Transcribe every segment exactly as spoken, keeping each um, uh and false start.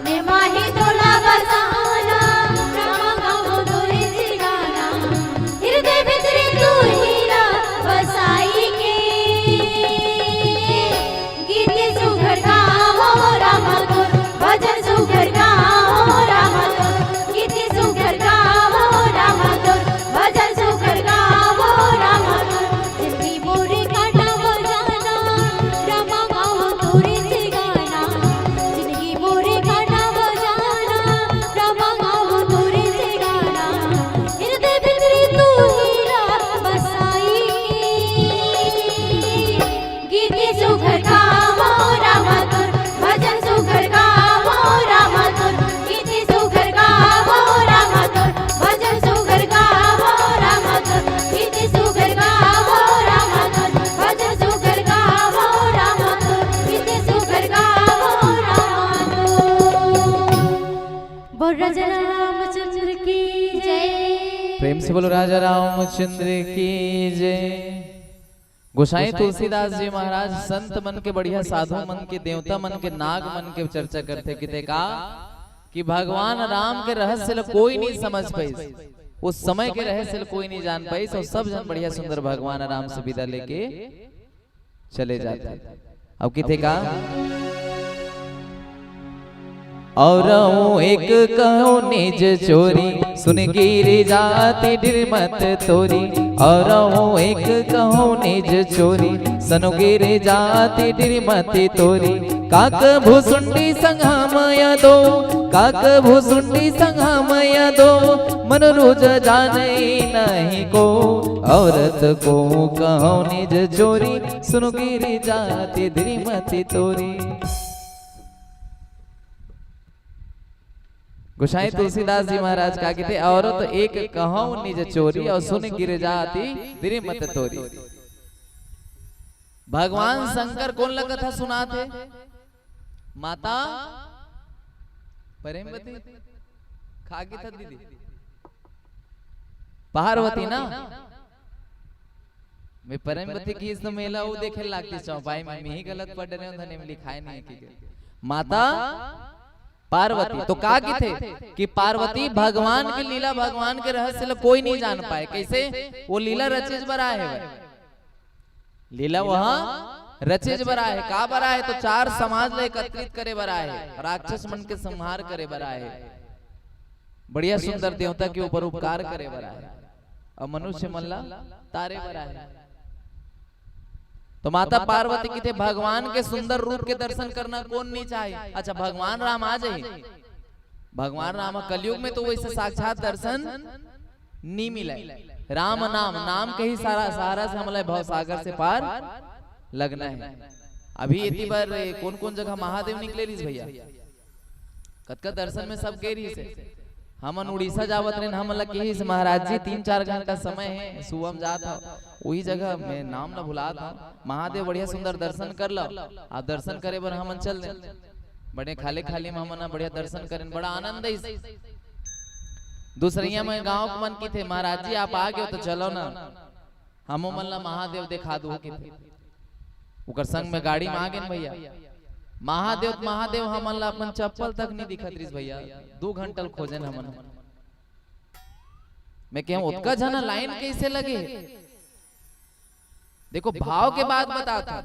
ने माही तोला बसाना, रामा गावो तोरे जयगाना, हृदय भीतरी तू ही ला बसाई के। गीत सुघर गावो रामा तोर, भजन सुघर गावो रामा तोर, गीत सुघर गावो रामा तोर, भजन सुघर गावो रामा तोर। जिंदगी मोरे काटा बजाना, रामा गावो तोरे जयगाना। जिंदगी मोरे काटा बजाना, रामा गावो तोरे जयगाना। हृदय भीतरी तू ही ला बसाई। गीत सुघर गावो रामा तोर, भजन सुघर गावो रामा तोर, गीत सुघर गावो रामा तोर, भजन सुघर गावो रामा तोर, गीत सुघर गावो रामा तोर, भजन सुघर गावो रामा तोर, गीत सुघर गावो रामा तोर। बोल राजा रामचंद्र की जय। प्रेम से बोलो राजा रामचंद्र की जय। गोसाई तुलसीदास जी महाराज संत मन के, बढ़िया साधु मन के, देवता मन के, नाग मन के चर्चा करथे, किथे का कि भगवान राम के रहस्य ल कोई नहीं समझ पाइस, उस समय के रहस्य ल कोई नहीं जान पाइस, और सब झन बढ़िया सुंदर भगवान राम से विदा लेके चले जाथे। अब किथे का और एक कहूँ निज चोरी, सुन गिर जाति डर मत तोरी। और एक कहूँ निज चोरी, सुन गिर जाति डर मत तोरी। काक भुसुंडी संघा मया दो, काक भुसुंडी संघा मया दो, मन रोज जाने नहीं को। औरत को कहूँ निज चोरी, सुन गिर जाति डर मत तोरी। गोसाई तुलसीदास जी महाराज का किथे, औरत एक कहूँ निज चोरी, और सुन गिर जाति डर मत तोरी। भगवान शंकर कोन ल कथा सुनाथे? माता प्रेमवती। का किथे दीदी? पार्वती ना। मैं प्रेमवती किहिस त मेला वो देखे लागतिस चौपाई में, मैं ही गलत पढ़ रहे हूँ, धने में लिखाए नहीं है कि माता पार्वती। तो का किथे कि पार्वती भगवान के लीला, भगवान के रहस्य ल कोई नहीं जान पाए। कैसे? वो लीला रचेच बर आए हे भाई। लीला वह रचेच बर आए हे। का बर आए हे? तो चार समाज ल एकत्रित करे बर आए हे, राक्षस मन के संहार करे बर आए हे, बढ़िया सुंदर देवता के ऊपर उपकार करे बर आए हे, और मनुष्य मन ला तारे बर आए हे। तो माता पार्वती किथे भगवान के सुंदर रूप के दर्शन करना कोन नहीं चाहे? अच्छा, भगवान राम आ जाही, भगवान राम ह कलयुग में तो वैसे साक्षात दर्शन नी मिले। राम नाम, नाम के ही सारा सहारा से हमला भव सागर से पार लगना है। अभी एती बर कोन कोन जगह महादेव निकले रहिस भैया? कतका दर्शन में सब गे रहिस हे। हमन उड़ीसा जावत रहेन, हमन ला किहिस महाराज जी तीन चार घंटा समय है, सुबह में जात हव, वही जगह मैं नाम ला भुलात हव, महादेव बढ़िया सुंदर दर्शन कर लो। आप दर्शन करे बर हमन चल देन। बड़े खाली खाली में हमन ह बढ़िया दर्शन करेन, बड़ा आनंद आइस। दूसरइया में गांव के मन किथे, "महाराज जी, आप आ गए हो तो चलो ना, हमो मन ला महादेव देखा दो," किथे। ओकर संग में गाड़ी में आ गेन भैया। महादेव, महादेव हमन ला अपन चप्पल तक नहीं दिखत रिस भैया, दू घंटा ल खोजेन हमन। मैं कहूं, ओतका झन लाइन कैसे लगे? देखो, भाव के बात बतात हूं।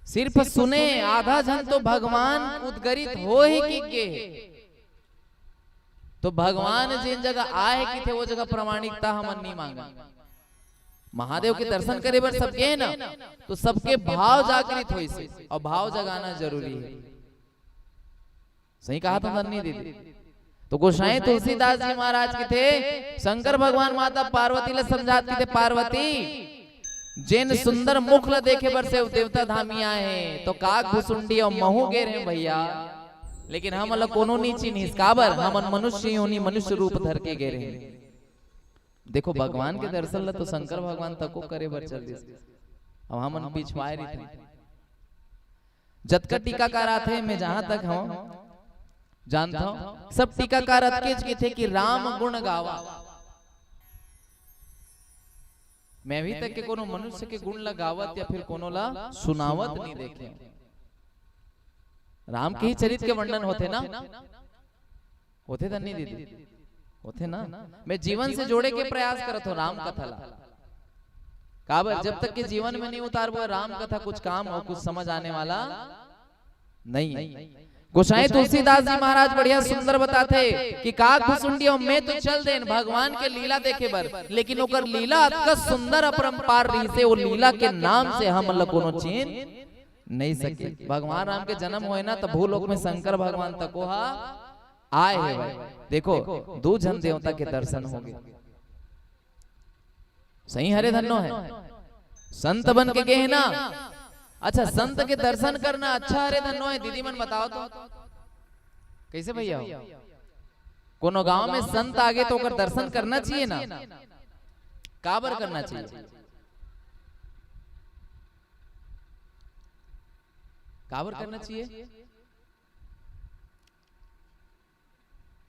सिर्फ सुने, आधा झन तो भगवान उदगरित हो ही कि गे हे। तो भगवान जेन जगह आए हे किथे, वो जगह प्रमाणिकता हमन नहीं मांगन। महादेव के दर्शन करे बर सब गे हे ना, तो सबके भाव जागृत होइस हे, और भाव जगाना जरूरी है। सही कहा था नन्नी दीदी। तो गोसाई तुलसीदास जी महाराज किथे, शंकर भगवान माता पार्वती ला समझात किथे, "पार्वती, जेन सुंदर मुख ला देखे बर से देवता धामी आए हे, तो काक भुसुंडी और महू गे रहे भैया, लेकिन हमन ला कोनो नी चिन्हिस, काबर हमन मनुष्य योनि, मनुष्य रूप धर के गे रहे।" देखो, भगवान के दर्शन ला तो शंकर भगवान तको करे बर चल दिस, अब हमन पिछवाए रहिथन। जतका टीकाकार आथे, मैं जहां तक हूं जानता हूं, सब टीकाकार अतकेच किथे कि राम गुण गावा। मैं अभी तक के कोनो मनुष्य के गुण ला गावत या फिर कोनो ला सुनावत नहीं देखे। राम के ही चरित्र के वर्णन होथे ना? होथे त नहीं दीदी? होथे ना? मैं जीवन से जोड़े के प्रयास करत हूँ राम कथा ला। काबर, जब तक के जीवन में नहीं उतारबो राम कथा, कुछ काम और कुछ समझ आने वाला नहीं है। गोसाई तुलसीदास जी महाराज बढ़िया सुंदर बताथे कि काग भुसुंडी अउ मैं तो चल देन भगवान के लीला देखे बर, लेकिन ओकर लीला अतका सुंदर अपरंपार रहिसे, वो लीला के नाम से हमन ला कोनो चीन नहीं सके। भगवान राम के जन्म होय ना, त भूलोक में शंकर भगवान तको हा आए हे भाई। देखो, दू झन देवता के दर्शन होगे। सही हरे धन्नो हे। संत बन के गे हे ना। अच्छा, संत के दर्शन करना अच्छा हरे धन्नो हे? दीदी मन बताओ तो, कैसे भैया हो? कोनो गांव में संत आगे तो ओकर दर्शन करना चाहिए ना? काबर करना चाहिए? काबर करना चाहिए?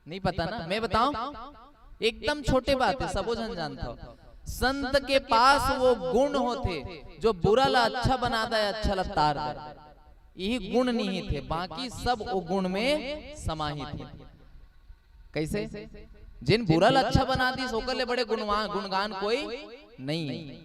नहीं पता ना, मैं बताऊं? एकदम छोटे बात है, सबो झन जानता हो। संत के पास वो गुण होथे जो बुरा ला अच्छा बना दे, अच्छा ला तार दे। यही गुण निहित हे, बाकी सब वो गुण में समाहित हे। कैसे? जिन बुरा ला अच्छा बना दिस, ओकर ले बड़े गुणवान, गुणगान कोई नहीं है।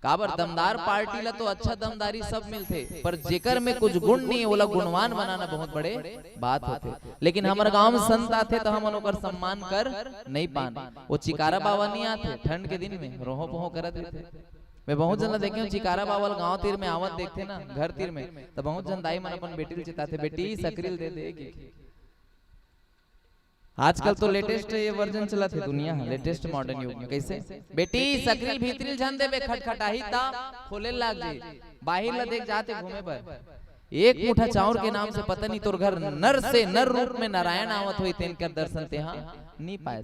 काबर, दमदार पार्टी ला तो अच्छा दमदारी सब मिलथे, पर जेकर में कुछ गुण नहीं, ओला गुणवान बनाना बहुत बड़े बात होथे। लेकिन हमर गांव में संत आथे, तो हमन ओकर सम्मान कर नहीं पान। वो चिकारा बाबा नहीं आथे, ठंड के दिन में रोहो पोहो करत रहिथे। मैं बहुत झन ला देखे हूँ, चिकारा बाबा ल गांव तीर में आवत देखथे ना, घर तीर में, तो बहुत झन दाई मन अपन बेटी ल चिताथे, "बेटी, सकरी ल दे दे," कि आजकल तो लेटेस्ट ये वर्जन चलत हे दुनिया ह, लेटेस्ट मॉडर्न युग में। कैसे? "बेटी, सकरी ल भीतरी ल झन देबे, खटखटाही त खोले लाग जी, बाहिर ल देख जाते घूमे बर।" एक मुठा चाउर के नाम से पता नहीं तोर घर नर से नर रूप में नारायण आवत होई, तेन कर दर्शन तेहा नी पाए।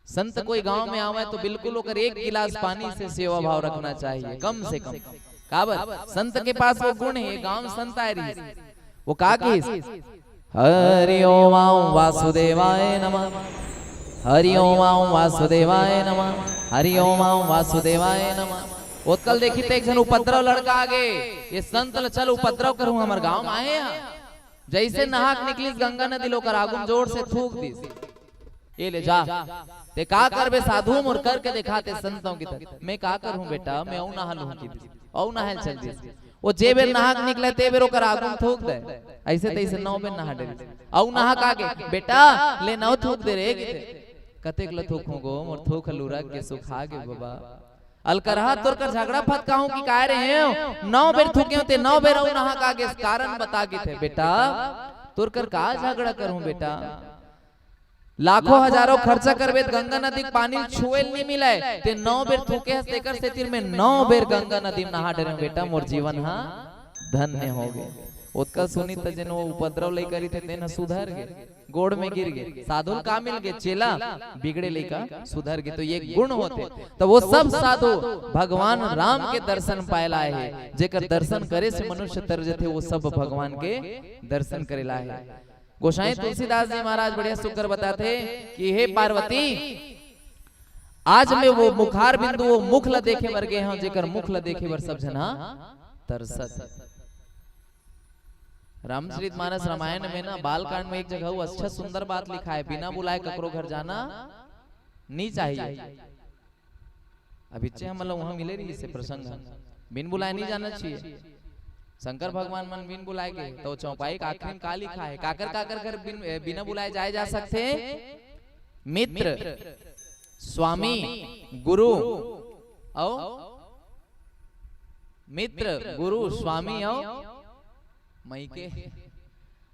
संत कोई गांव में आवे तो बिल्कुल ओकर एक गिलास पानी से सेवा भाव रखना चाहिए, कम से कम। काबर? संत के पास वो गुण हे, गांव में संत आए रहिस, वो का कहिस? "हरि ओम वासुदेवाय नमः, हरि ओम वासुदेवाय नमः, हरि ओम वासुदेवाय नमः।" ओतका ल देखिस त एक झन उपद्रव लड़का आगे, ये संत ल चल उपद्रव करूं, हमर गांव में आए हे। जैसे नहा के निकलिस गंगा नदी ल ओकर आगू म जोर से थूक दिस। "ए ले जा, ते का करबे साधु, मोर करके देखा ते संतों की तरह।" "मैं का करूं बेटा, मैं अउ नहा लूं," कि दिस, अउ नहाए ल चल दिस। वो जे बेर नहा के निकले, ते बेर ओकर आगू म थूक दे। ऐसे तैसे नौ बेर नहा डरिस। अउ नहा के आगे, "बेटा, ले नौ थूक दे रे," किथे। "कतेक ल थूकहूं गो, मोर थूक ह लुरक गे, सुखा गे बाबा।" "अलकरहा, तोर कर झगड़ा फतकाहूं कि काय रे हेव? नौ बेर थूकेंव ते नौ बेर अउ नहा के आगे, कारण बता," किथे। "बेटा, तोर कर का झगड़ा करूं बेटा? लाखों हजारों खर्चा करबे त गंगा नदी के पानी ल छुए ल नी मिलय, ते नौ बेर थूके हस, तेकर सेतिर में नौ बेर गंगा नदी म नहा डरेंव बेटा, मोर जीवन ह धन्य हो गे।" ओतका सुनिस त जेन वो उपद्रव लइका रहिथे, तेन ह सुधर गे, गोड़ में गिर गे, साधु ल का मिल गे? चेला, बिगड़े लइका सुधर गे। तो ये गुण होथे। तो वो सब साधु भगवान राम के दर्शन पाए ल आए हे, जेकर दर्शन करे से मनुष्य तर जथे, वो सब भगवान के दर्शन करे ल आए हे। गोसाई तुलसीदास जी महाराज बढ़िया सुघर बताथे कि हे पार्वती, आज मैं वो मुखार बिंदु, वो मुख ला देखे बर गे हंव, जेकर मुख ला देखे बर सब झन ह तरसत हे। रामचरित मानस रामायण में ना, बालकांड में एक जगह वो अच्छा सुंदर बात लिखा है, "बिना बुलाए ककरो घर जाना नहीं चाहिए।" अभिच्चे हमन ला उहाँ मिले रहिस हे प्रसंग, बिन बुलाए नहीं जाना चाहिए। शंकर भगवान मन बिन बुलाए गे, तो चौपाई के आखिरी में का लिखा है? काकर काकर घर बिन, ए, बिना बुलाए जाए जा सकथे? मित्र, स्वामी, गुरु, अउ मित्र, गुरु, स्वामी अउ मइके।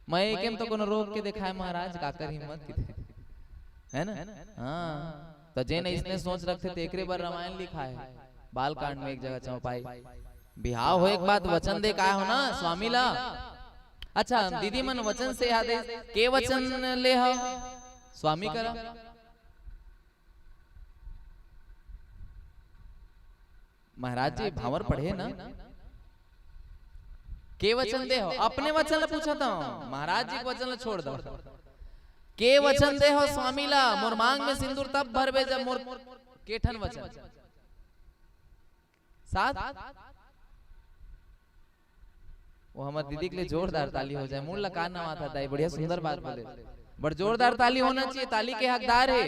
मइके में तो कोनो रोक के देखाए महाराज, काकर हिम्मत किथे, है ना? हाँ, तो जेन अइसने सोच रखथे, तेकरे बर रामायण लिखा है, बालकांड में एक जगह चौपाई। बिहाव होए के बाद वचन दे के आए हो ना स्वामी ला। अच्छा, दीदी मन वचन से याद है, के वचन ले हो स्वामी करा? महाराज जी, भांवर पढ़े ना? के वचन दे हो? अपने वचन ला पूछत हंव, महाराज जी के वचन ला छोड़ दो। के वचन दे हो स्वामी ला, मोर मांग में सिंदूर तब भरबे जब मोर, के ठन वचन? सात? वो हमर दीदी के लिए जोरदार ताली हो जाए। मुड़ ला का नवा था दाई, बढ़िया सुंदर बात बोले। बड़ जोरदार ताली होना चाहिए, ताली के हकदार हे।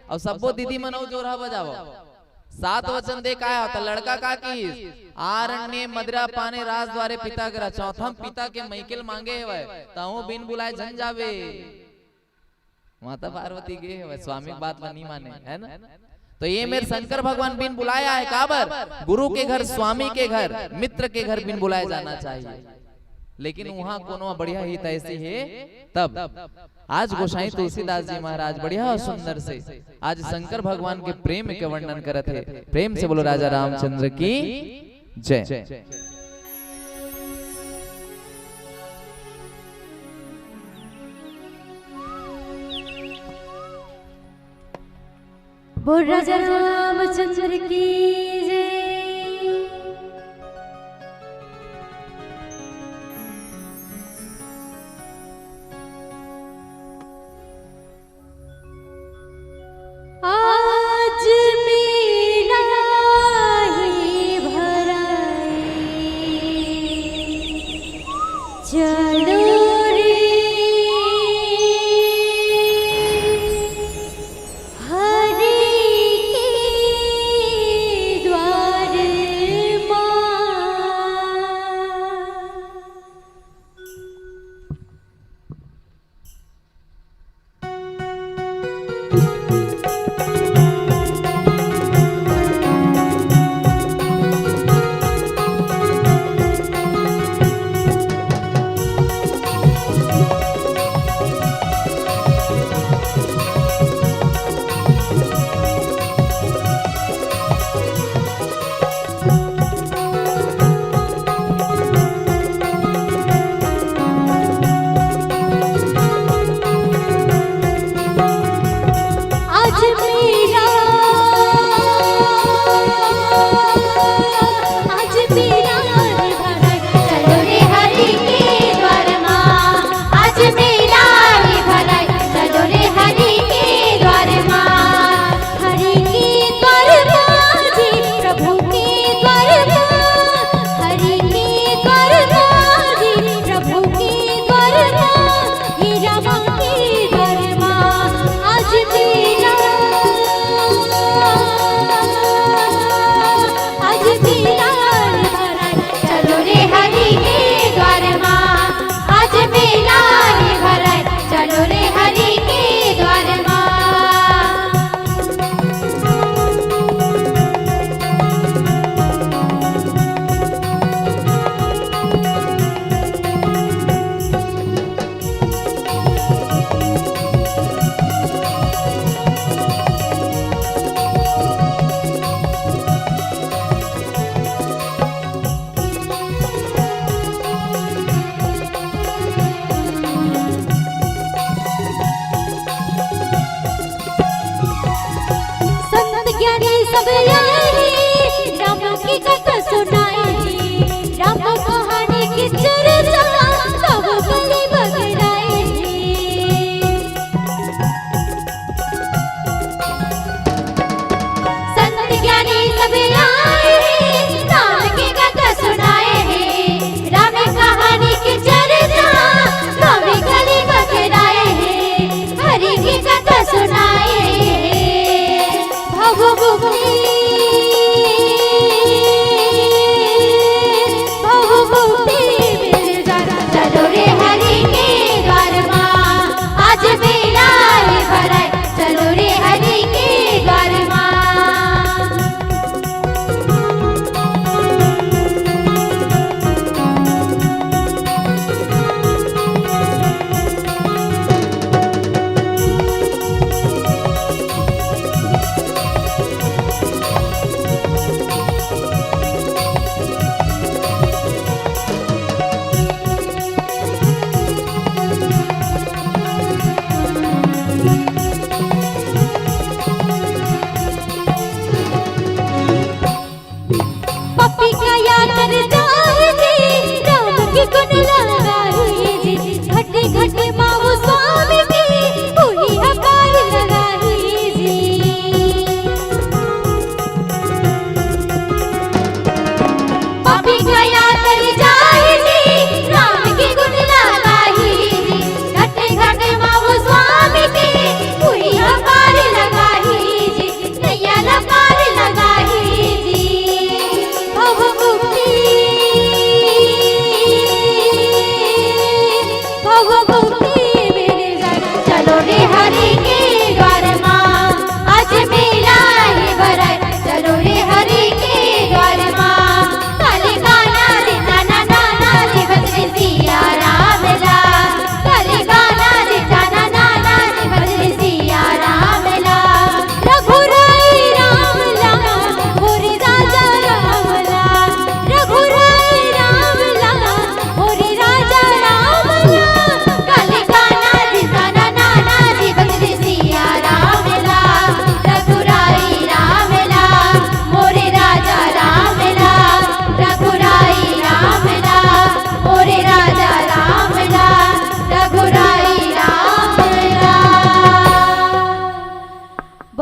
अउ सब्बो दीदी मन अउ जोरहा बजावव। सात वचन दे का होता, लड़का का किहिस? आरण्य मदिरा पाने राज द्वारे पिता करा, चौथा म पिता के मइके ल मांगे हवय, तहूं बिन बुलाए झन जाबे। माता पार्वती गे हवय, स्वामी के बात ला नहीं माने, है ना? तो ये मेर शंकर भगवान बिन बुलाए आए, काबर? गुरु के घर, स्वामी के घर, मित्र के घर बिन बुलाए जाना चाहिए। लेकिन उहाँ कोनो बढ़िया हितैषी हे तब। आज गोसाई तुलसीदास जी महाराज बढ़िया अउ सुंदर से आज शंकर भगवान के प्रेम के वर्णन करत हे। प्रेम से बोलो राजा रामचंद्र की जय। बोल राजा रामचंद्र की जय। आज मेला ही भराए, चलो रे हरि के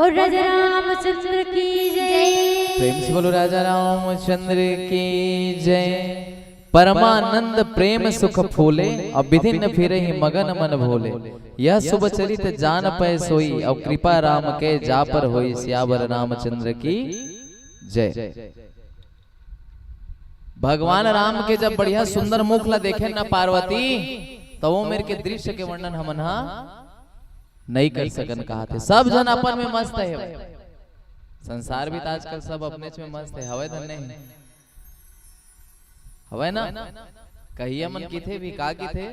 और राजा रामचंद्र की जय। प्रेम से बोलो राजा रामचंद्र की जय। परमानंद प्रेम सुख फूले, अब विधि न फिरहि मगन मन भोले। यह शुभ चरित जान पै सोई, अब कृपा राम के जा पर होई। सियावर रामचंद्र की जय। भगवान राम के जब बढ़िया सुंदर मुख ला देखे न पार्वती, तो वो मेर के दृश्य के वर्णन हमन हा नहीं कर सकन कहा थे। सब झन अपन में मस्त हे। संसार भी तो आजकल सब अपने में मस्त हे, हवय धन नहीं? हवय ना? कहिया मन किथे भी का किथे,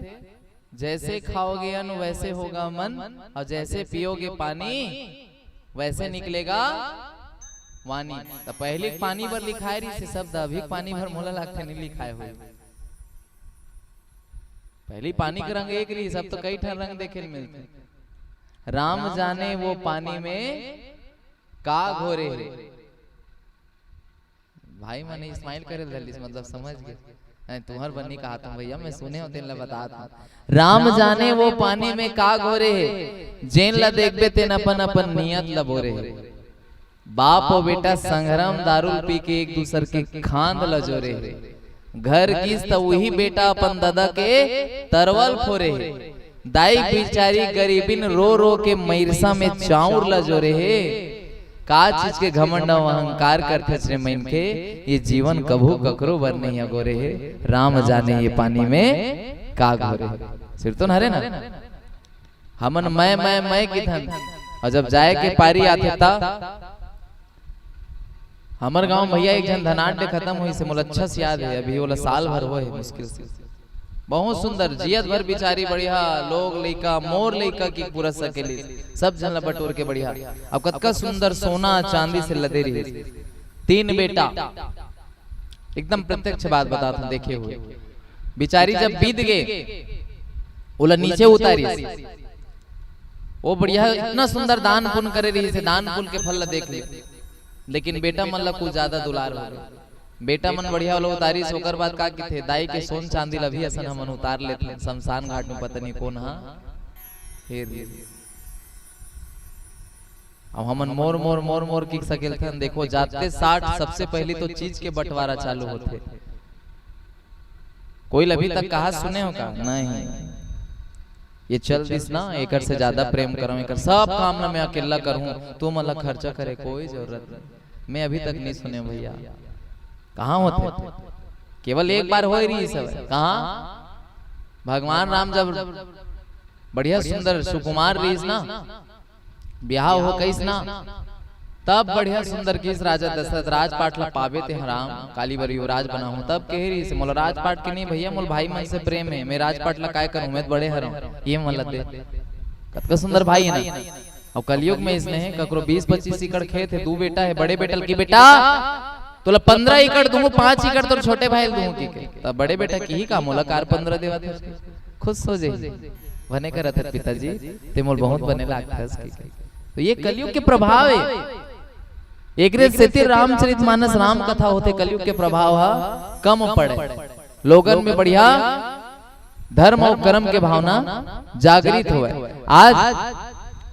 "जैसे खाओगे अन्न वैसे होगा मन, और जैसे पियोगे पानी वैसे निकलेगा वाणी।" तो पहली पानी बर लिखाए रही से शब्द, अभी पानी बर मोला लागथे नहीं लिखाए हुए। पहली पानी के रंग एक रही, सब तो कई ठन रंग देखे ल मिलथे। राम जाने वो पानी में का घोरे हे। भाई मन स्माइल करे ल धरलिस, मतलब समझ गए। नहीं, तुम्हार बनी कहा तुम भैया, मैं सुने हो तेन ला बतात हूँ। राम जाने वो पानी में का घोरे हे, जेन ला देखबे तेन अपन अपन नियत ला बोरे हे। बाप अउ बेटा संघरा म दारू पी के एक दूसर के खांद ल जोरे हे। घर गिस त उही बेटा अपन ददा के तरवल फोरे हे। दाई बिचारी गरीबिन रो रो के मइरसा में चाउर ल जोरे हे। का चीज के घमंड अउ अहंकार करथे रे मनखे, ये जीवन कभू ककरो बर नहीं अगोरे हे। राम जाने ये पानी में का घोरे हे। सिरतोन हरे ना? हमन मैं, मैं, मैं किथन। अउ जब जाए के पारी आथे त हमर गांव भैया एक झन धनाढ्य खतम होइस हे, मोला अच्छा से याद हे, अभी ओला साल भर होए हे मुश्किल से। बहुत सुंदर, जियत भर बिचारी बढ़िया, लोग लइका, मोर लइका की पूरा सकेली, सब झन ला बटोर के बढ़िया। अब कतका सुंदर सोना चांदी से लदे रही, तीन बेटा, एकदम प्रत्यक्ष बात बतात हूँ, देखे हुए। बिचारी जब बीत गे, ओला नीचे उतारिस। वो बढ़िया इतना सुंदर दान पुण्य करे रहिस हे, दान पुण्य के फल ला देख ले। लेकिन बेटा मन ला कुछ ज्यादा दुलार हो गे। बेटा मन बढ़िया ओला उतारिस, ओकर बाद का किथे, दाई के सोन चांदी ला भी असन हमन उतार लेथन, शमशान घाट में पता नहीं कोन हा हेर ले। अब हमन मोर, मोर, मोर, मोर किक सकेलथन। देखो, जाते साठ सबसे पहली तो चीज के बंटवारा चालू होथे। कोई अभी तक कहा सुने हो का? नहीं। ये चल दिस ना, एकर से ज्यादा प्रेम करहूं, एकर सब काम ना मैं अकेला करहूं, तू मन ला खर्चा करे कोई जरूरत नहीं। मैं अभी तक नहीं सुने भैया, कहाँ होथे? केवल एक बार होए रहिस हवय। कहाँ? भगवान राम जब बढ़िया सुंदर सुकुमार रहिस ना, बिहाव हो कहिस ना, तब बढ़िया सुंदर किस राजा दशरथ, "राजपाट ला पाबे ते राम, काली बर युवराज बना हूं।" तब कहे रहिस, "मोला राजपाट के नहीं भैया, मोला भाई मन से प्रेम हे, मैं राजपाट ला काय करूं, मैं तो बड़े हरंव, ये मन ला दे।" कतका सुंदर भाई हे ना। अब कलयुग में इसने हे, ककरो बीस पच्चीस एकड़ खेत हे, दू बेटा हे, बड़े बेटा ल की, "बेटा, तोला पंद्रह एकड़ दूं, पांच एकड़ तोर छोटे भाई ल दूं," की के। तब बड़े बेटा किही, "का मोला कार पंद्रह देवत हे?" खुश हो जाही। "बने करत हस पिताजी, ते मोल बहुत बने लागथस," की के। तो ये कलयुग के प्रभाव हे। एकरे सेती रामचरित मानस राम कथा होथे, कलयुग के प्रभाव हा कम पड़े, लोगन में बढ़िया धर्म अउ कर्म के भावना जागृत होवय। आज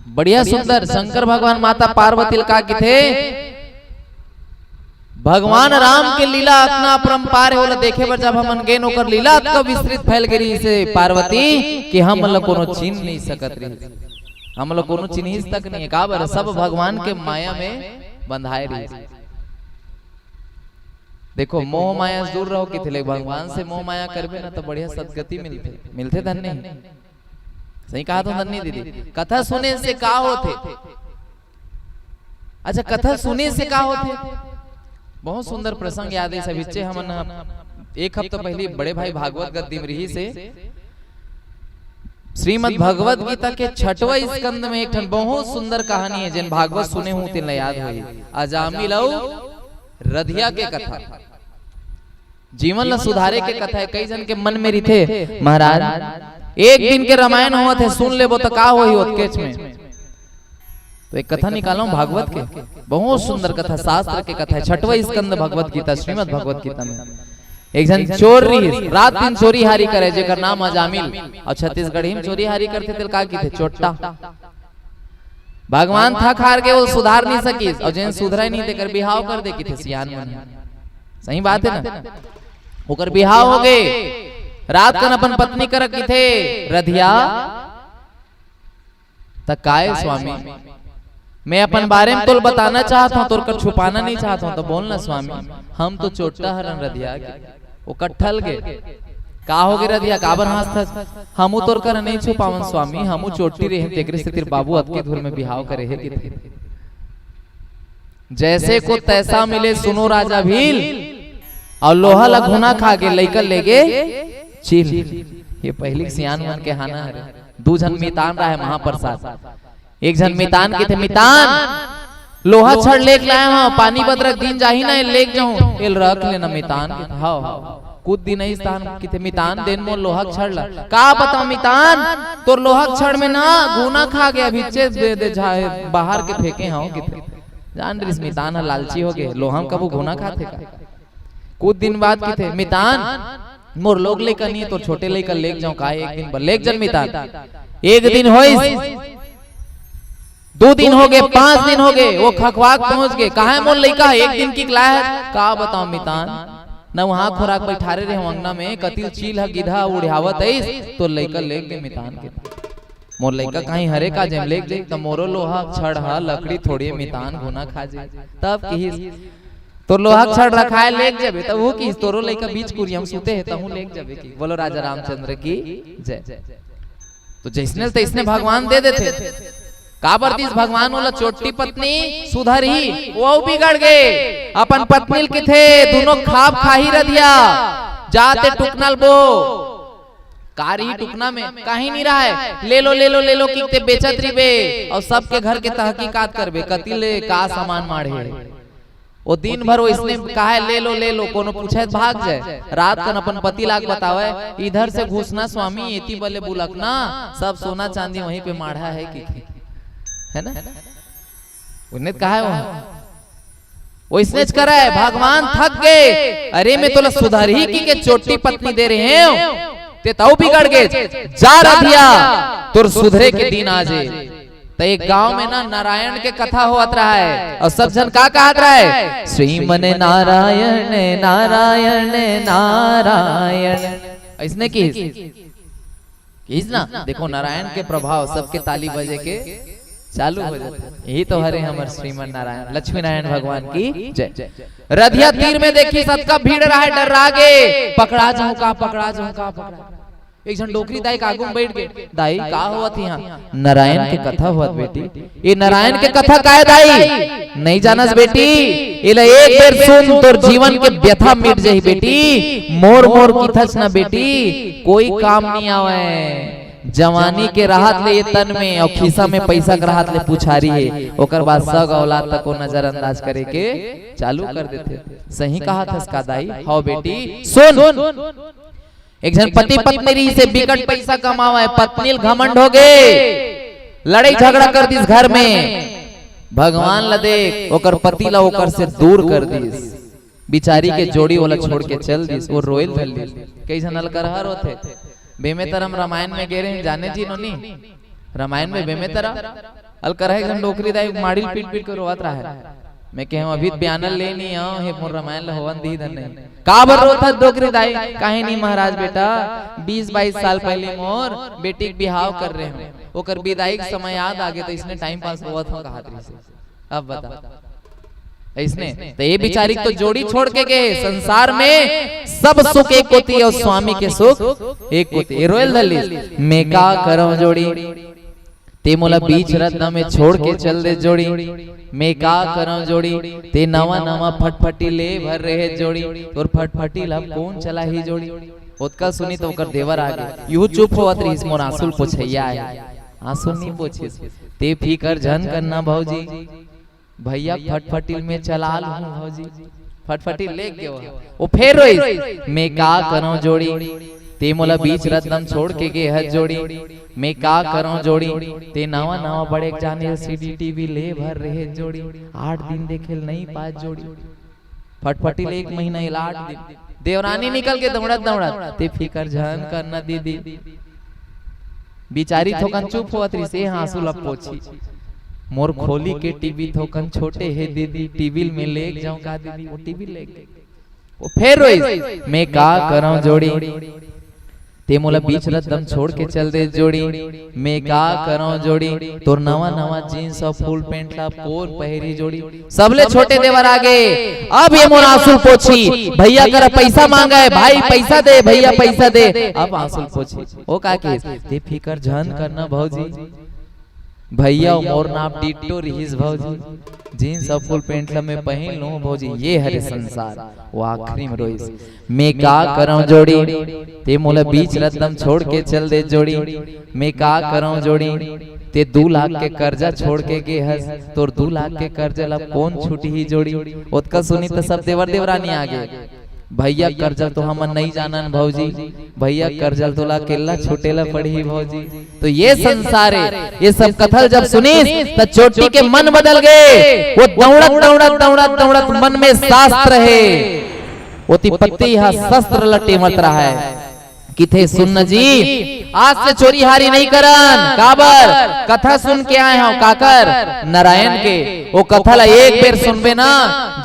बढ़िया सुंदर शंकर भगवान माता पार्वती ल का किथे, भगवान राम के लीला अतना अपरंपार हे, ओला देखे बर जब हमन गेन, ओकर लीला अतका विस्तृत फैल गे रहिस हे पार्वती, कि हमन ला कोनो चिन्ह नहीं सकत रहिस, हमन ला कोनो चिन्हिस तक नहीं हे। काबर? सब भगवान के माया में बंधाए रहिस। देखो, मोह माया से दूर रहो किथे ले, भगवान से मोह माया करबे ना, तो बढ़िया सदगति मिलथे, मिलथे धन नहीं। सही कहा तो धन नहीं दीदी, कथा सुने से का होथे? अच्छा, कथा सुने से का होथे? बहुत सुंदर प्रसंग याद हे सभी चे। हमन एक हफ्ता पहली बड़े भाई भागवत गद्दी में रहिस हे, श्रीमद् भगवत गीता के छठवां स्कंद में एक ठन बहुत सुंदर कहानी हे, जेन भागवत सुने हूं तेन ला याद होही, अजामिल अउ रधिया के कथा। जीवन ला सुधारे के कथा हे। कई झन के मन में रहिथे, "महाराज, एक दिन के रामायण होवत हे, सुन लेबो त का होही ओतकेच में।" तो एक कथा निकालंव भागवत के, बहुत सुंदर कथा, शास्त्र के कथा हे, छठवां स्कंद भगवत गीता, श्रीमद् भगवत गीता में। एक झन चोर रहिस, रात दिन चोरी हारी करे, जेकर नाम अजामिल, अउ छत्तीसगढ़ी में चोरी हारी करथे तेला का किथे? चोट्टा। भगवान थक हार के वो सुधार नहीं सकिस, अउ जेन सुधरे नहीं तेकर बिहाव कर दे किथे सियान मन। सही बात है ना? ओकर बिहाव हो गे, रात कन अपन पत्नी करा किथे, "रधिया।" "त काय स्वामी?" "मैं अपन बारे में तोल बताना चाहत हूँ, तोर कर छुपाना नहीं चाहत हूँ, तो बोल ना स्वामी।" "हम तो चोट्टा हरन रधिया के।" वो कट्ठल गे। "का हो गे रधिया, काबर हाँसथस?" "हमू तोर कर नहीं छुपावन स्वामी, हमू चोट्टी रहे, तेकरे सेती बाबू अतके धुर में बिहाव करे हे किथे।" "जैसे को तैसा मिले सुनो राजा भील, अउ लोहा ला घुना खा गे, लइका लेगे चील।" ये पहिली के सियान मन के हाना हरे। दू झन मितान रहे महाप्रसाद। एक झन मितान किथे, "मितान, लोहा छड़ लेके लाए हूँ, पानी बदरक दिन जाही ना, लेके जाहूँ।" "एल रख लेना मितान।" किथे, "हव, हव।" कुछ दिन अइस तान किथे, "मितान, देन मोर लोहा के छड़ ला।" "का बताओ मितान, तोर लोहा के छड़ में ना घुना खा गे, अभी चेत दे दे, बाहर के फेंके हव।" किथे, जान रिस मितान ह लालची हो गे, लोहा में कभू घुना खाथे का? कुछ दिन बाद किथे, "मितान, मोर लोग लइका नहीं, तोर छोटे लइका लेके जाऊं का एक दिन बर?" "लेके जन मितान।" एक दिन होइस, दू दिन हो गे, पांच दिन हो गे, वो खखवाक पहुंच गे, "कहाँ हे मोर लइका, एक दिन की लाए हे?" "का बताओ मितान, न वहां खुराक बैठारे रहे अंगना में, कतिल चील ह गिधा उड़ावत आइस, तो लइका लेके गे मितान के।" "मोर लइका कहीं हरे का जेम लेके जाई?" "त मोरो लोहा छड़ हा लकड़ी थोड़ी मितान घुना खा जाई।" तब किहिस, "तोर लोहा छड़ रखाए लेके जाबे।" तब वो किहिस, "तोरो लइका बीच कुरिया में सुते हे, तहूं लेके जाबे।" की बोलो राजा रामचंद्र की जय। तो जैसने तैसने भगवान दे देथे। काबर दिस भगवान ओला चोट्टी पत्नी सुधरही, वो बिगड़ गे। अपन पत्नी ल किथे, "दुनो खाब खाही रधिया, जाते टुकना ल बो।" का रही टुकना में? कहीं नहीं रहा है। "ले लो, ले लो, ले लो," किथे बेचत रिबे, अउ सबके घर के तहकीकात करबे, कति ले का सामान माढ़े। वो दिन भर वो इसने कहा है, "ले लो, ले लो," कोनो पूछे त भाग जाए। रात कन अपन पति लाग बतावे, "इधर से घुसना स्वामी, एती बले बुलकना, सब सोना चांदी वहीं पे माढ़ा है," कि, है ना? उन्हें कहा है वहां। वैसने च करे, भगवान थक गे। "अरे, मैं तोला सुधरही किके चोट्टी पत्नी दे रहे हंव, ते तउ बिगड़ गे। जा रधिया, तोर सुधरे के दिन आ जे।" त एक गांव में ना नारायण के कथा होवत रहा है, अउ सब झन का कहत रहा है, "श्रीमन नारायण, नारायण, नारायण।" अइसने किहिस, किहिस ना, देखो नारायण के प्रभाव, सबके ताली बजे के चालू हो जाथे। यही तो हरे हमर श्रीमन नारायण, लक्ष्मी नारायण भगवान की जय। रधिया तीर में देखिस, अतका भीड़ रहा है, डर्रा गे, "पकड़ा जाऊं का, पकड़ा जाऊं का, पकड़ा।" एक झन डोकरी दाई के आगू में बैठ गे, "दाई, का होवत इहां?" "नारायण के कथा होवत बेटी।" "ए नारायण के कथा काय दाई?" "नहीं जानस बेटी, एला एक बेर सुन, तोर जीवन के व्यथा मिट जाही बेटी। मोर मोर किथस ना बेटी, कोई काम नहीं आवे। जवानी के रहत ले ये तन में अउ खिस्सा में पैसा के रहत ले पुछारी हे, ओकर बाद सग औलाद तको नजरअंदाज करे के चालू कर देथे।" "सही कहत हस का दाई?" "हव बेटी, सुन।" एक झन पति पत्नी रहिसे, बिकट पैसा कमावय, पत्नी ल घमंड हो गे, लड़ाई झगड़ा कर दिस घर में। भगवान ल देख, ओकर पति ल ओकर से दूर कर दिस। बिचारी के जोड़ी ओला छोड़ के चल दिस, वो रोयल धर लिस। कई झन अलकरहा रोथे, बेमेतरम रामायण में गे रहे, जाने जी नोनी, रामायण में बेमेतरा अलकरहा एक झन डोकरी दाई माड़ी ल पीट पीट के रोवत रहा है। मैं कहे, "अभी त बयाना ले नहीं आव, हे मोर रामायण ल होवन दी धन नहीं।" "काबर रोथस डोकरी दाई?" "काहे नहीं महाराज बेटा, बीस बाईस साल पहले मोर बेटी के बिहाव कर रहे हंव, ओकर बिदाई के समय याद आ गे, तो इसने टाइम पास होवत हो," कहत रहिसे। अब बता, अइसने तो ये बिचारी तो जोड़ी छोड़ के गे, संसार में सब सुख एक कोती अउ स्वामी के सुख एक कोती। ये रोयल धर लिस, "मैं का करंव जोड़ी, ते मोला बीच रद्दा में छोड़ के चल दे जोड़ी, मैं का करंव जोड़ी, ते नवा नवा फटफटी ले भर रहे जोड़ी, तोर फटफटी ला कोन चलाही जोड़ी।" ओतका सुनी तो ओकर देवर आ गे, यहू चुप होवत रहिस, "मोर आंसू ल पोछइया आय, आंसू नहीं पोछिस।" "ते फिकर झन करना भौजी, भैया फटफटी ल मैं चला लूं भौजी।" फटफटी लेके गे वो, वो फेर रोइस, "मैं का करंव जोड़ी, ते मोला बीच रद्दा म छोड़ के गे हस जोड़ी, मैं का करंव जोड़ी, ते नवा नवा बड़े जान एलसीडी टीवी ले भर रहे जोड़ी, आठ दिन देखे ल नहीं पास जोड़ी।" फटफटी ले एक महीना इलाज दे। देवरानी निकल के दौड़त दौड़त, "ते फिकर झन करना दीदी।" बिचारी थोकन चुप होवत रहिस, ए आंसू ल पोछी। मोर खोली के टीवी थोकन छोटे हे दीदी, टीवी में लेग जाऊं का दीदी? वो टीवी लेग गई। वो फेर रोइस, मैं का करंव जोड़ी, ते मोला बीच रद्दम छोड़ के चल दे जोड़ी, मैं का करंव जोड़ी, तोर नवा नवा जींस और फुल पैंट ला कोन पहिरी जोड़ी। सबले छोटे देवर आगे, अब ये मोर आंसू पोछी, भैया करा पैसा मांगा है, भाई पैसा दे, भैया पैसा दे, अब आंसू पोछी। ओ का कहिस, ते फिकर झन करना भौजी, भैया मोर नाप डिट्टो रिहिस भौजी, जींस और फुल पैंट ला मैं पहिन लूं भौजी, ये हरे संसार। वो आखिरी में रोइस, मैं का करंव जोड़ी, ते मोला बीच रद्दम छोड़ के चल दे जोड़ी, मैं का करंव जोड़ी, ते दू लाख के कर्जा छोड़ के गे हस, तोर दू लाख के कर्जा ला कोन छुटही जोड़ी। ओतका सुनी त सब देवर देवरानी आगे, भैया कर्जा तो हमन नहीं जानन भौजी, भैया कर्जा तोला अकेला छुटेला पड़ही भौजी। तो ये संसार है, ये सब कथा जब सुनिस त चोटी के मन बदल गए। वो दौड़त दौड़त दौड़त दौड़त मन में शास्त्र है, वो तिपत्ति हा शस्त्र लटे मत रहा है। किथे सुन न जी, आज से चोरी हारी नहीं करन। काबर? कथा सुन के आए हंव काकर? नारायण के। वो कथा ला एक बेर सुनबे ना,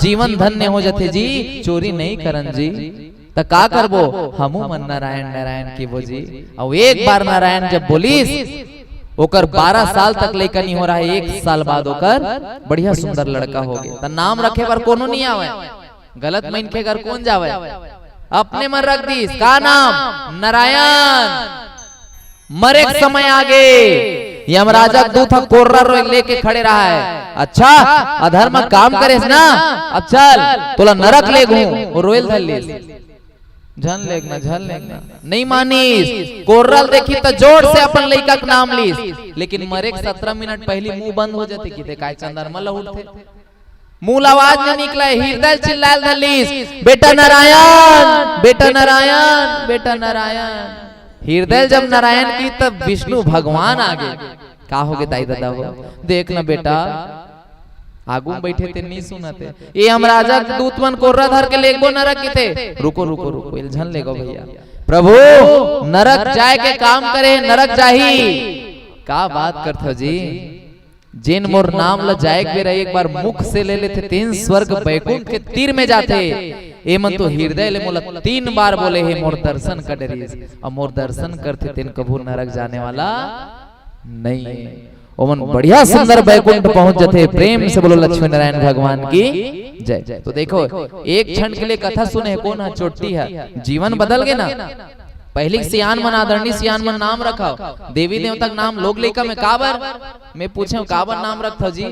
जीवन धन्य हो जथे जी। चोरी नहीं करन जी। त का करबो? हमू मन नारायण नारायण किबो जी। अउ एक बार नारायण जब बोलिस, ओकर बारह साल तक लइका नहीं हो रहा है, एक साल बाद ओकर बढ़िया सुंदर लड़का हो गए। त नाम रखे बर कोनो नहीं आवे। गलत मनखे घर कोन जावय? अपने मन रख दीस। का नाम? नारायण। मरे के समय आगे, यमराजा के दूत ह कोर्रा रो-, लेके खड़े रहा है। अच्छा, अधर्म काम करेस ना, अब चल, तोला नरक लेगहूं। वो रोयल धर लीस। झन लेगना, झन लेगना। नहीं मानिस। कोर्रा ल देखी त जोर से अपन लइका के नाम लीस, लेकिन मरे के सत्रह मिनट पहली मुंह बंद हो जाते कि ते काय चंद्रमा ल उठथे। मुंह ले आवाज नहीं निकला, हृदय चिल्लाए धर लीस, "बेटा नारायण, बेटा नारायण, बेटा नारायण।" हृदय जब नारायण की, तब विष्णु भगवान आगे। का हो गे दाई ददा हो? देख ना बेटा, आगू में बैठे ते नहीं सुनते। ये यमराजा के दूत मन कोर्रा धर के लेगबो नरक किथे। रुको, रुको, रुको, एल झन लेगो भैया। प्रभु, नरक जाए के काम करे, नरक जाही। का बात करथो जी? जेन मोर नाम ल जाए के बेरा एक बार मुख से ले लेथे, तेन स्वर्ग बैकुंठ के तीर में जाथे। ए मन तो हृदय ले मोला तीन बार बोले हे, "मोर दर्शन कर डरिस," अउ मोर दर्शन करथे, तेन कभू नरक जाने वाला नहीं है। ओमन बढ़िया सुंदर बैकुंठ पहुंच जथे। प्रेम से बोलो लक्ष्मी नारायण भगवान की जय। तो देखो, एक क्षण के लिए कथा सुने हे, कोन ह? चोट्टी ह। जीवन बदल गे ना। पहली सियान मन, आदरणीय सियान मन नाम रखव, देवी देवता के नाम लोग लइका में काबर मैं पूछेंव, "काबर नाम रखथव जी?"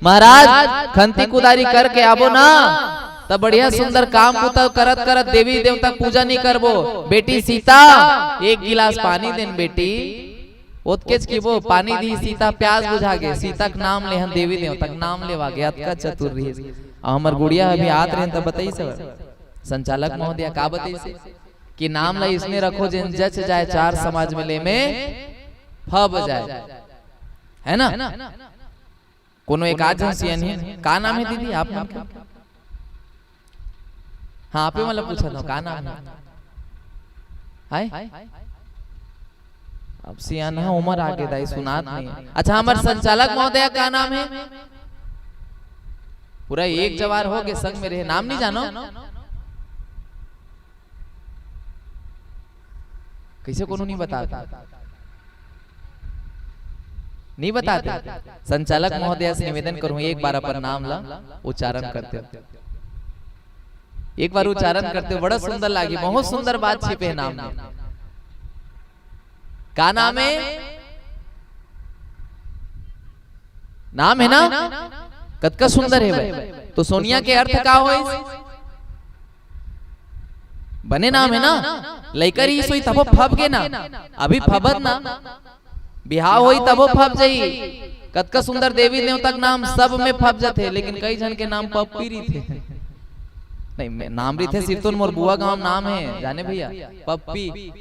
"महाराज, खंती कुदारी करके आबो ना, त बढ़िया सुंदर काम बुता करत करत देवी देवता पूजा नहीं करबो। बेटी सीता, एक गिलास पानी देन बेटी।" ओतकेच कि वो पानी दी सीता, प्यास बुझा गे, सीता के नाम लेहन, देवी देवता के नाम लेवा गे, अतका चतुर रहिस। अउ हमर गुड़िया अभी आत रहिन त बताइस हवय, संचालक महोदय का बताइस कि नाम ला इसने रखो जेन जच जाए, चार समाज में ले में फब जाए, है ना? कोनो एक आध झन सियन हे। का नाम हे दीदी आप मन के? हाँ, आपे मन ला पूछत हंव, का नाम हे? हाय? अब सियान ह, उमर आगे दाई, सुनात नहीं। अच्छा, हमर संचालक महोदय का नाम हे? पूरा एक जवार हो गे, संग में रहे, नाम नहीं जानो? कइसे कोनो नहीं बतात? नहीं बताते। संचालक महोदय से निवेदन करूं, एक बार अपन नाम ला उच्चारण करते हो। एक बार उच्चारण करते हो, बड़ा सुंदर लागी, बहुत सुंदर बात छिपे हे नाम में। का नाम हे? नाम हे ना? कतका सुंदर हे भाई। तो सोनिया के अर्थ का होइस? बने नाम हे ना? लइका रहिस होही तभो फब गे ना, अभी फबत ना, बिहाव होही तभो फब जाही। कतका सुंदर देवी देवता के नाम सब में फब जाथे, लेकिन कई झन के नाम पप्पी रहिथे। नहीं, मैं, नाम रहिथे सिरतोन, मोर बुआ गांव नाम हे, जाने भैया, पप्पी।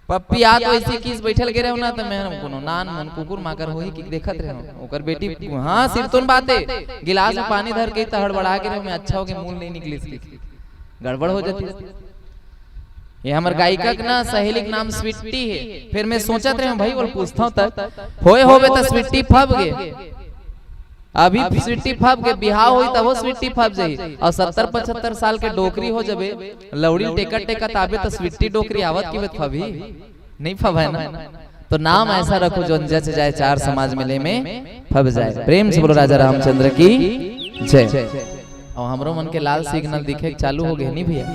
पप्पी आ तो ऐसे किस बैठल गे रहे हो ना, तो मैं कोनो नान मन कुकुर माकर होही कि देखत रहे हो। ओकर बेटी, हाँ, सिरतोन बात हे, गिलास में पानी धर के त हड़बड़ा गे रहे हो, मैं अच्छा हो के मूल नहीं निकलिस कि गड़बड़ हो जाती। ये हमर गायिका के ना सहेली के नाम स्वीटी हे। फिर मैं सोचत रहे हूँ, भाई, बोल पूछता हूँ तब होए होबे त स्वीटी फब गे। अभी स्वीटी फब के बिहाव होई, तब वो स्वीटी फब जाई। और सत्तर पचहत्तर साल के डोकरी हो जबे, लौड़ी टेका टेका ताबे, तो स्वीटी डोकरी आवत की बेत फबही? नहीं फब है ना। तो नाम ऐसा रखो, जो जच जाए, चार समाज मिले में फब जाए। प्रेम से बोलो राजा रामचंद्र की जय। और हमरो मन के लाल सिग्नल दिखे के चालू हो गए नहीं भैया?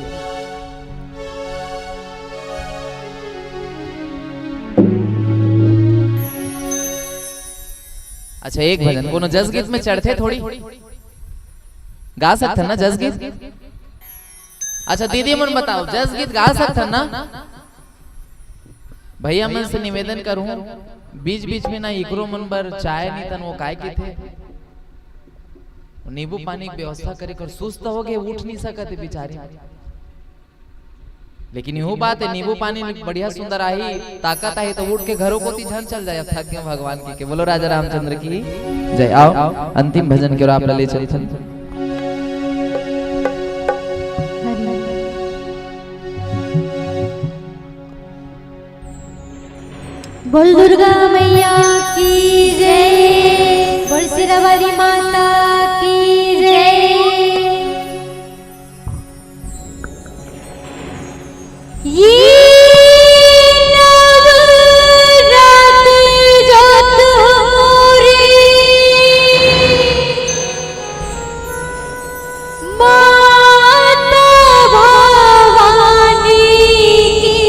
अच्छा, एक भजन कोनो जस गीत में चढ़थे थोड़ी, गा सकथन ना जस गीत? अच्छा दीदी मन बताओ, जस गीत गा सकथन ना? भैया मन से निवेदन करूं, बीच बीच में ना इकरो मन बर चाय नहीं तन वो काय की थे, नींबू पानी की व्यवस्था करे कर, सुस्त हो गए, उठ नहीं सकते बेचारी। लेकिन यहू बात है, नींबू पानी बढ़िया सुंदर आही, ताकत आही तो उठ के घरों कोती झन चल जाए, अब थक गए भगवान की के। बोलो राजा रामचंद्र की जय। आओ, अंतिम भजन के ओर आप ले चलथन। बोल दुर्गा मैया की जय, बोल शेरावाली माता की जय। ये नवरात जोत हमारी माता भवानी की।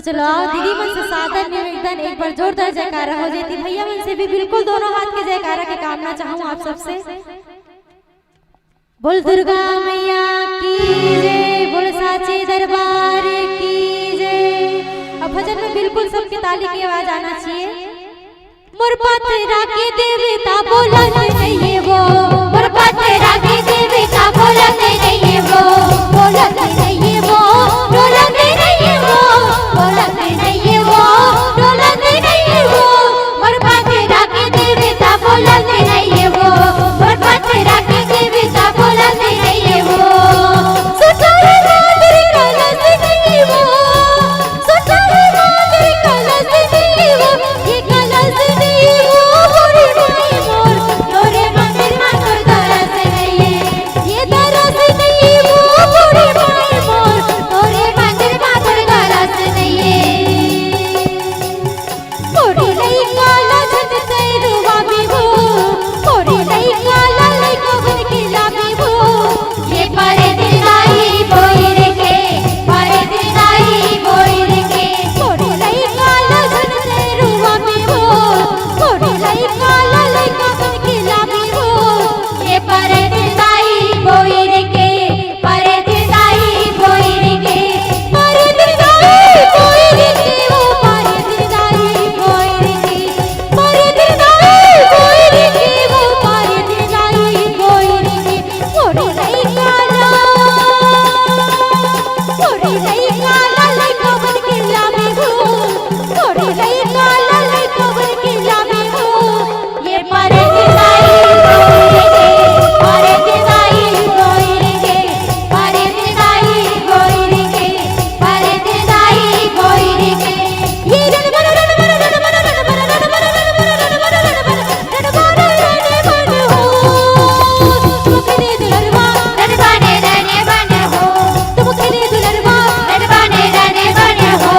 चलो आओ दीदी मन से सादर निवेदन, एक बार जोरदार जयकारा हो जाए। भैया मन से भी बिल्कुल दोनों हाथ के जयकारा के कामना चाहूँ आप सबसे। बोल दुर्गा मैया की जय, बोल साचे दरबार की जय। अब भजन में बिल्कुल सबके ताली की आवाज आना चाहिए। मोर पथरा के देवता बोलत नइये वो, मोर पथरा के देवता बोलत नइये वो, बोलत नइये वो, बोलत नइये वो, बोलत नइये वो, बोलत नइये वो। मोर पथरा के देवता बोलत नइये वो, मोर पथरा के देवता बोलत नइये वो। सुतल मादर कलस नइये वो, सुतल मादर कलस नइये वो, ये कलस नइये वो, बूढ़ी माई मोर, तोरे मंदिर मा तोर दरस नइये। ये दरस नइये वो, बूढ़ी माई मोर, तोरे मंदिर मा तोर दरस नइये। मोरी लइका ला झन तैं रुवाबे वो, मोरी लइका ला लइका बन के लाबे वो। ये परत दाई बोइर के, परत दाई बोइर के। मोरी लइका ला झन तैं रुवाबे वो, मोरी लइका ला लइका बन के लाबे वो। ये परत दाई बोइर के, परत दाई बोइर के, परत दाई बोइर के, वो परत दाई बोइर के, परत दाई बोइर के, वो परत दाई बोइर के। मोर लइका ला, मोर लइका ला लइका बन के लाबे हो, मोर लइका ला लइका बन के लाबे हो। ये परत दाई बोइर के, परत दाई बोइर के, परत दाई बोइर के, परत दाई बोइर के। ये रणबन, रणबन, रणबन, रणबन, रणबन, रणबन, रणबन, रणबन, रणबन, रणबन, रणबन हो। तुमके दे दुलरवा, रणबन, रणबन हो। तुमके दे दुलरवा, रणबन, रणबन हो।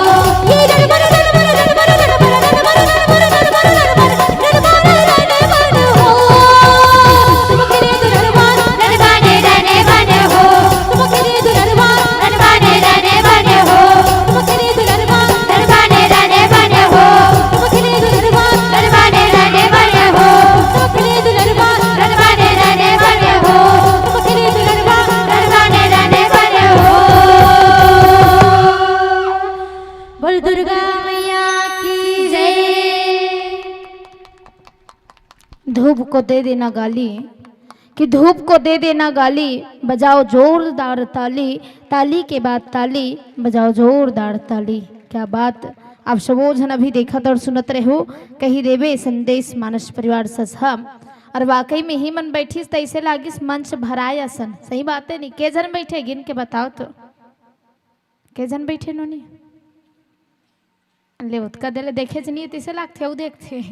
ये रणबन, रणबन, रणबन, रणबन, रणबन, रणबन, रणबन, रणबन, रणबन, रणबन हो। तुमके दे दुलरवा, रणबन, रणबन हो। तुमके दे दुलरवा, रणबन, रणबन हो। तुमके दे दुलरवा, रणबन, रणबन हो। तुमके दे दुलरवा, रणबन, रणबन हो। तुमके दे दुलरवा, रणबन, रणबन हो। तुमके दे दुलरवा, रणबन, रणबन हो। बोल दुर्गा मैया की जय। धूप को दे देना गाली, कि धूप को दे देना गाली, बजाओ जोरदार ताली, ताली के बाद ताली, बजाओ जोरदार ताली। क्या बात, आप सबो झन अभी देखत और सुनत रहो, कही देवे संदेश मानस परिवार ससहा। और वाकई में ही मन बैठिस त ऐसे लागिस मंच भराय असन। सही बात है नी, के झन बैठे गिन के बताओ तो, के झन बैठे नोनी? ले ओतका देले देखे च नहीं, तिसे लागथे, अउ देखथे।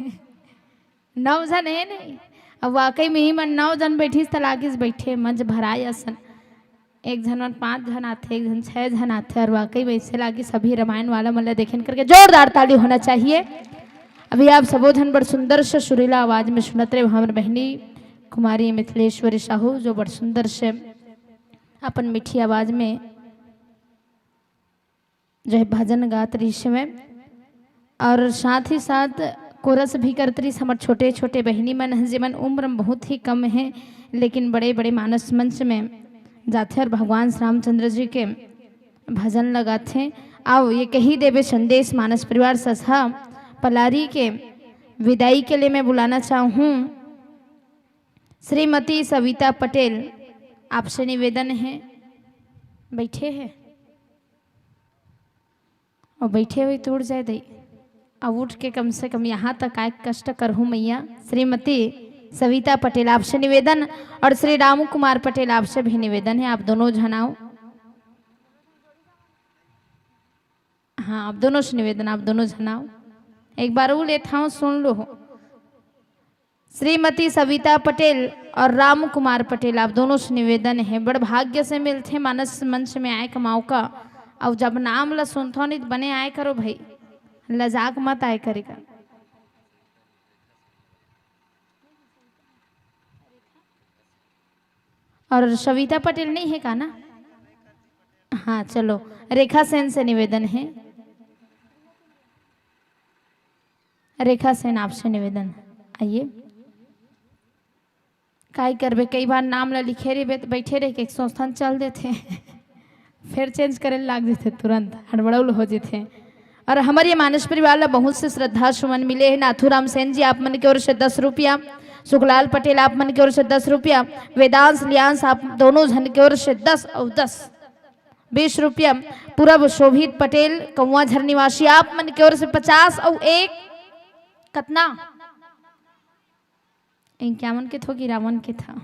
नौ झन हे नहीं। अब वाकई में ही मन नौ झन बैठिस त लागिस बैठे मंच भराय असन। एक झन मन पाँच झन आथे, एक झन छह झन आथे, और वाकई में ऐसे लागिस सभी रामायण वाला मन ला देखेन करके जोरदार ताली होना चाहिए। अभी आप सबो झन बड़ सुंदर से सुरीला आवाज में सुनत रहे हमर बहिनी कुमारी मिथिलेश्वरी साहू, जो बड़ सुंदर से अपन मीठी आवाज में जो है भजन गात रहिस हवय, और साथ ही साथ कोरस भी करत रहिस। हमर छोटे-छोटे बहिनी मन ह, जेमन उम्र म बहुत ही कम हे, लेकिन बड़े-बड़े मानस मंच में जाथे और भगवान श्री रामचंद्र जी के भजन लगाथे। आओ, ये कही देवे संदेश मानस परिवार ससहा पलारी के विदाई के लिए मैं बुलाना चाहूँ श्रीमती सविता पटेल, आपसे निवेदन है, बैठे हैं। अउ बइठे होही त उठ जाए दई। अउ उठ के कम से कम यहाँ तक आए के कष्ट करहू मइया। श्रीमती सविता पटेल, आपसे निवेदन, और श्री रामू कुमार पटेल, आपसे भी निवेदन है, आप दोनों झन आओ। हाँ, आप दोनों से निवेदन, आप दोनों झन आओ। एक बार वो लेत हँव, सुन लो। श्रीमती सविता पटेल और राम कुमार पटेल, आप दोनों से निवेदन है, बड़ भाग्य से मिलथे मानस मंच में आए के मौका। अउ जब नाम ला सुनथो नहीं त बने आए करो भाई, लजाक मत आए करे का। और सविता पटेल नहीं है का ना? हाँ, चलो, रेखा सेन से निवेदन है। रेखा सेन, आपसे निवेदन, आइए। काय करबे, कई बार नाम ला लिखे रहिबे त बइठे रहिके एक संस्थान चल देथे। फिर चेंज करे लाग जथे, तुरंत हड़बड़ौल हो जथे। और हमर ये मानस परिवार ला बहुत से श्रद्धा सुमन मिले हे। नाथूराम सेन जी, आप मन के ओर से दस रुपया। सुखलाल पटेल, आप मन के ओर से दस रुपया। वेदांश लियांश, आप दोनों झन के ओर से दस और दस, बीस रुपया। पूरब शोभित पटेल, कौआ झर निवासी, आप मन के ओर से पचास और एक, कतना? इक्यावन के थो कि रावन के था?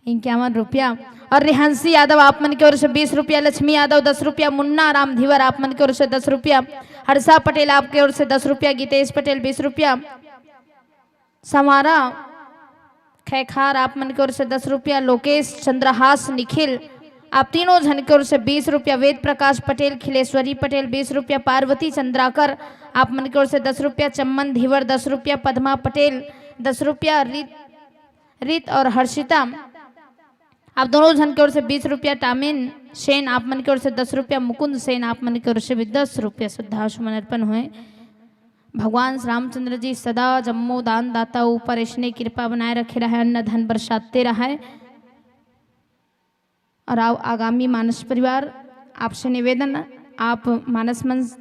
इक्यावन रुपया। और रिहांशी यादव, आप मन के ओर से बीस रुपया। लक्ष्मी यादव, दस रुपया। मुन्ना राम धीवर, आप मन के ओर से दस रुपया। हर्षा पटेल, आपके ओर से दस रुपया। गीतेश पटेल, बीस रुपया। संवारा खैखार, आप मन के ओर से दस रुपया। लोकेश चंद्रहास निखिल, आप तीनों झन के ओर से बीस रुपया। वेद प्रकाश पटेल, खिलेश्वरी पटेल, बीस रुपया। पार्वती चंद्राकर, आप मन के ओर से दस रुपया। चम्मन धीवर, दस रुपया। पद्मा पटेल, दस रुपया। रित, रित और हर्षिता, आप दोनों झन के ओर से बीस रुपया। टामिन सेन, आप मन के ओर से दस रुपया। मुकुंद सेन, आप मन के ओर से भी दस रुपया श्रद्धा सुमन अर्पण हुए। भगवान श्री रामचंद्र जी सदा जम्मो दान दाता ऊपर ऐसने कृपा बनाए रखे रहय, अन्न धन बरसाते रहय। और आओ, आगामी मानस परिवार, आपसे निवेदन, आप मानस मंच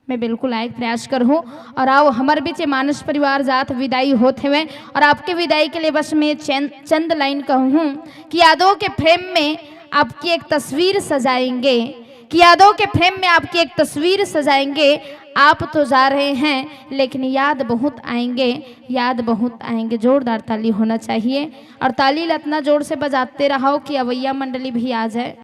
में बिल्कुल आए के प्रयास करहु। और आओ, हमर बीच ये मानस परिवार जात विदाई होत हवे। और आपके विदाई के लिए बस मैं चंद, चंद लाइन कहूँ कि यादों के फ्रेम में आपकी एक तस्वीर सजाएंगे, कि यादों के फ्रेम में आपकी एक तस्वीर सजाएंगे। आप तो जा रहे हैं, लेकिन याद बहुत आएंगे, याद बहुत आएंगे। जोरदार ताली होना चाहिए। और ताली ला इतना जोर से बजाते रहो कि अवैया मंडली भी आ जाए।